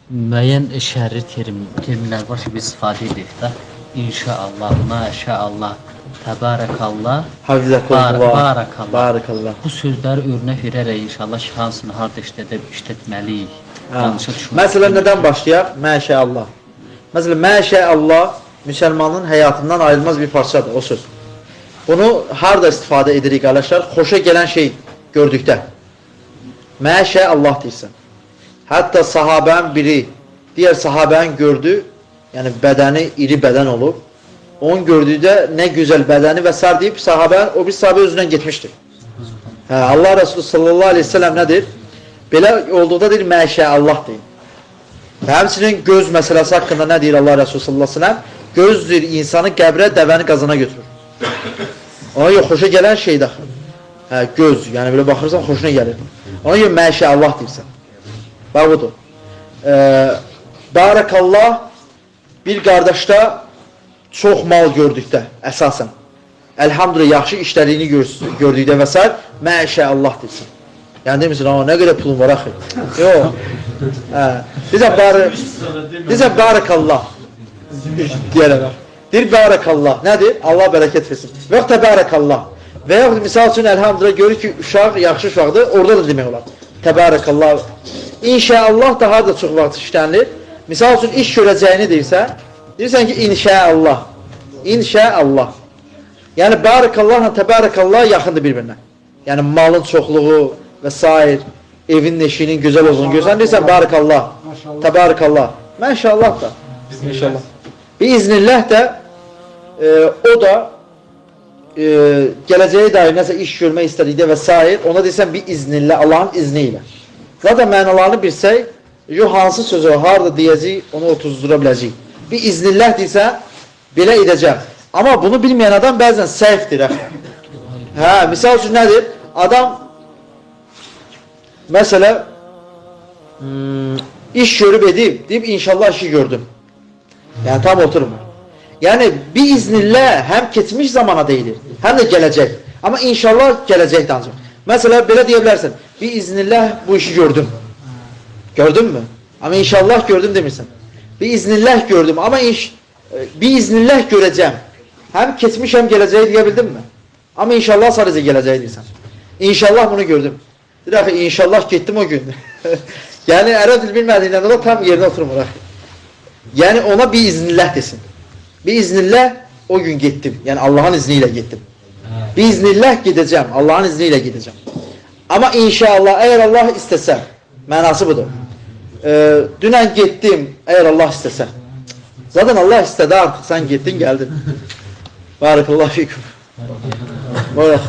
Müəyyən şərri terminlər var ki, biz istifadə edirik də. İnşallah, maşallah, təbarəkallah, Hafizəkullah. Barakallah. Barakallah. Bu sözləri örnək verərək inşallah ki, hansını harda işlətməliyik. Hə. Yanlışa düşməliyik. Məsələn, nədən başlayaq? Məşəallah. Məsələn, məşəallah müsəlmanın həyatından ayrılmaz bir parçadır o söz. Bunu harda istifadə edirik qardaşlar? Xoşa gələn şey gördükdə. Məşəallah deyirsən. Hətta sahabənin biri digər sahabənin gördü, yəni bədəni iri bədən olub. Onun gördükdə nə gözəl bədəni və sair deyib sahabə, o bir sahabə özündən getmişdir. Hə, Allah Resulü sallallahu aleyhi ve sellem nədir? Belə olduqda deyir məşəallah deyin. Və həmçinin göz məsələsi haqqında nə deyir Allah Resulü sallallahu aleyhi ve sellem? Göz deyir insanı qəbrə, dəvəni qazana götürür. Ona görə xoşa gələn şeydir axı. Hə, göz, yəni belə baxırsan xoşuna gəlir. Ona görə məşəallah deyirsən. Bax budur. Barakallah bir qardaşda çox mal gördükdə əsasən. Elhamdülillah yaxşı işlədiyini gördükdə və sair məşəallah deyirsən. Yəni demirsən, "Amma nə qədər pulum var axı." Yox. Hə, deyirsən barakallah deyərək. Deyir barakallah. Nədir? Allah bərəkət versin. Və yaxud da barakallah. Və yaxud misal üçün elhamdülillah görür ki, uşaq yaxşı uşaqdır, orada da demək olar. Təbarakallah. İnşallah daha da çox vaxt işlənilir. Misal üçün iş görəcəyini deyirsən, deyirsən ki, inşallah. İnşallah. Yəni barakallahla təbarakallah yaxındır bir-birinə. Yəni malın çoxluğu və sair, evin eşiğinin gözəl olduğunu görsən, deyirsən barakallah, təbarakallah. Məşallah da. İnşallah. Biiznillah da o da gələcəyə dair nəsə iş görmək istədikdə və sair, ona deyirsən biiznillah, Allahın izni ilə. Zaten mənalarını bilsək, yo hansı sözü harada deyəcəyik, onu otuzdura biləcəyik. Biiznillah deyirsən, belə edəcəm. Amma bunu bilməyən adam bəzən səhvdir. Axı. Hə, misal üçün nədir? Adam məsələ iş görüb edib, deyib inşallah işi gördüm. Yəni tam oturmur. Yəni biiznillah həm keçmiş zamana deyilir, həm də gələcək. Amma inşallah gələcəkdir ancaq. Məsələ belə deyə bilərsən. Biiznillah bu işi gördüm. Gördün mü? Amma inşallah gördüm demirsən. Biiznillah gördüm amma biiznillah görəcəm. Həm keçmiş həm gələcəyi deyə bildin mi? Amma inşallah sadəcə gələcəyi deyirsən. İnşallah bunu gördüm. Deyir axı inşallah getdim o gün. Yəni ərəb dil bilmədiyindən dolayı tam yerinə oturmur axı. Yəni ona biiznillah desin. Biiznillah o gün getdim. Yəni Allahın izni ilə getdim. Biiznillah gedəcəm. Allahın izni ilə gedəcəm. Amma inşallah əgər Allah istəsə, mənası budur. Dünən getdim, əgər Allah istəsə. Zaten Allah istədi artıq, sən getdin, gəldin. Barakallahu fikum. Buyurun.